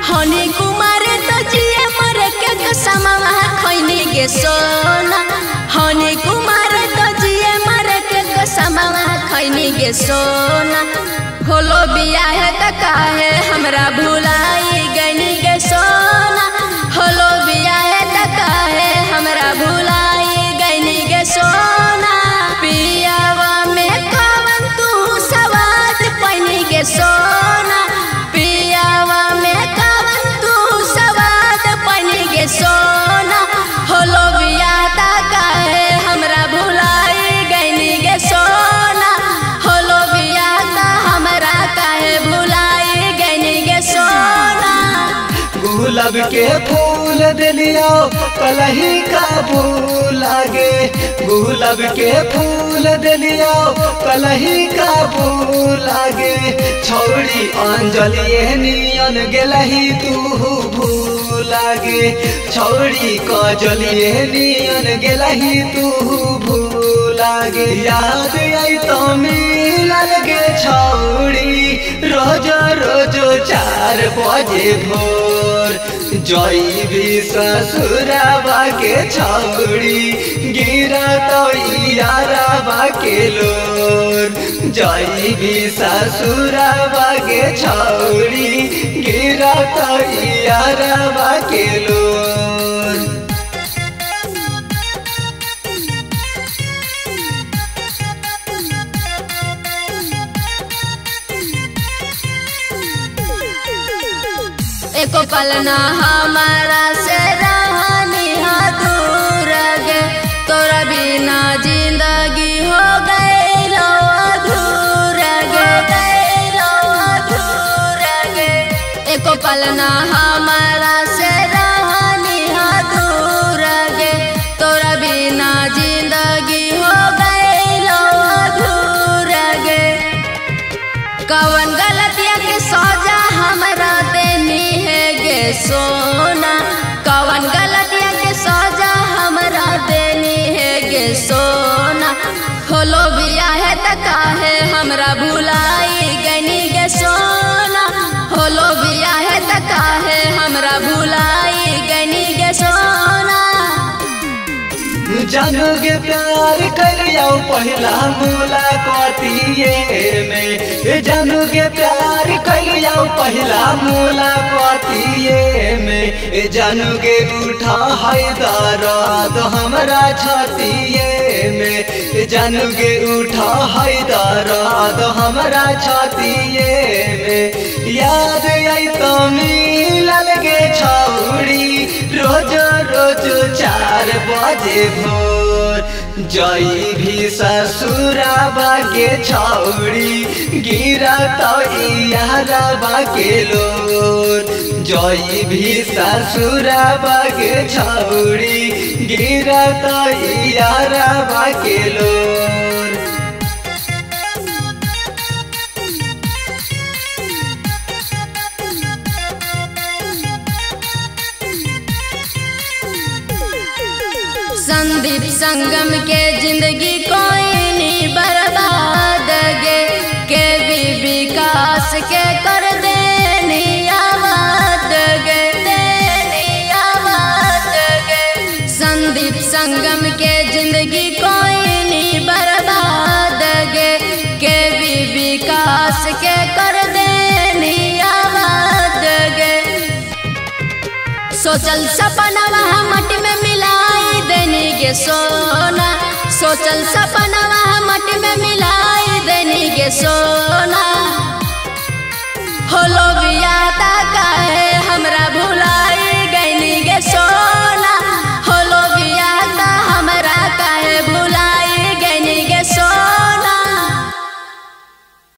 हनी कुमार तो जिए मरे के कसमवा खैनी गे सोना। हनी कुमार तो जिए मरे के कसमवा खैनी गे सोना। होलो बियाह त काहे हमरा भुलाई गनी गे सोना। होलो बियाह त काहे हमरा भुलाई गनी गे सोना। पियावा में कवन तू सवाद पैनी गे सोना। पियावा में कवन तू सवाद पैनी गे सोना। होलो बियाह त काहे हमरा भुलाई गनी गे सोना। होलो बियाह त हमरा काहे भुलाई गनी गे सोना। गुलाब के फूल दिलियो कलही का फूल आगे। गुलाब के फूल दिलियो कलही का फूल आगे। छौड़ी अंजलि नियन गेलही तू भूल आगे। छौड़ी कजलिए नियन गेलही तू भूल आगे। याद आई तो मिलल गे छौड़ी रोज रोज 4 बजे भोर। जईबी ससुराबा के छौड़ी गिरा तो याराबा के लोर। जईबी ससुराबा के छौड़ी गिरा तो याराबा के लोर। एको पल ना हमारा से रहनी दूर गे। तोरा बिना जिंदगी हो गइलो अधूरा गे। एको पल ना हमारा से रहनी दूर गे। तोरा बिना जिंदगी हो गइलो अधूरा गे। कवन गलतिया के सजा हमरा देनी है गे सोना। कवन गलतिया के सजा हमरा देनी है गे सोना। होलो बियाह त काहे हमरा भुलाई गनी गे सोना। होलो बियाह त काहे हमरा भुलाई गनी गे सोना। जानोगे प्यार करियो पहला मुलाकातिए में। जानोगे प्यार करियो पहला मुलाकातिए में। जानोगे उठा है दर्द हमरा छातिए में। जानोगे उठा है दर्द हमरा छातिए में। याद आई तो मिलल गे छौड़ी रोज रोज 4 बजे भोर। जईबी ससुराबा के छौड़ी गिरा तो याराबा के लोर। जईबी ससुराबा के छौड़ी गिरा तो याराबा के लोर। संदीप संगम के जिंदगी कोई नहीं बर्बाद गे। के भी विकास के कर देनी आबाद गे। देनी आबाद गे। संदीप संगम के जिंदगी कोई नहीं बर्बाद गे। के भी विकास के कर देनी आबाद गे। सोचल सपना मट में मिलाई देनी गे सोना। सोचल सपना मट में मिलाई देनी गे सोना। होलो बियाह